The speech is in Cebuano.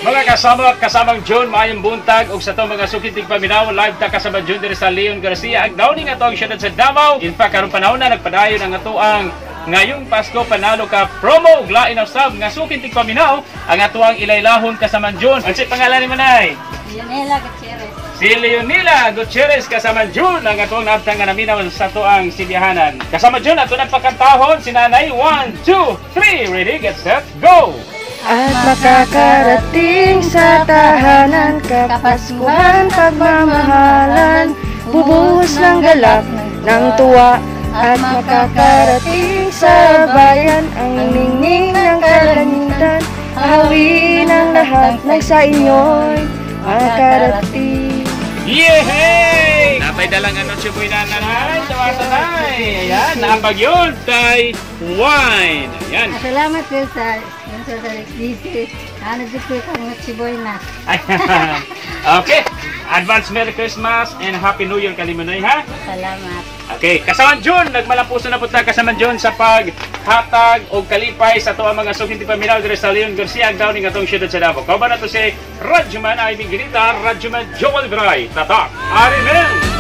Mga kasama, kasamang June, maayong buntag ug sa atong mga suking tigpaminaw, live ta, kasama June, diri sa Leon Garcia. Ag dawning ato ang syudad sa Davao. In fact, karong panahon na nagpadayon ang atoang Ngayong Pasko Panalo Ka promo ug lain usab nga suking tigpaminaw ang atoang ilaylahon, kasamang June. Unsay pangalan ni Manay? Leonela Gutierrez. Si Leonila Gutierrez, kasama June, ang atong naabtang nga naminaw sa atoang silyahanan. Kasama June, ato nang pakantahon si Nanay. 1, 2, 3, ready, get set, go! At makakarating sa tahanan, kapaskuhan, pagmamahalan, bubuhos ng galak, ng tuwa. At makakarating sa bayan, ang ningning ng kalangitan, hawiin ang lahat ng sa inyo'y makarating. Yehey! Natay dalang ano si Boy Nanay, tawasa nay. Ayan, naambag yun, tay wine. Ayan. Ah, salamat po sa sponsor sa XDC. Ano dito ko kang Boy na. Ayan. Okay. Advance Merry Christmas and Happy New Year kalimunay ha. Salamat. Okay, kasaman June, nagmalampuso na punta, kasaman June, sa paghatag og kalipay sa atoang mga suking paminaw diri sa Leon Garcia ag dawning atong syudad sa Davao. Kauban nato si Radyoman Ivy Ginita, Radyoman Joel Bray. Tatak, Arimen!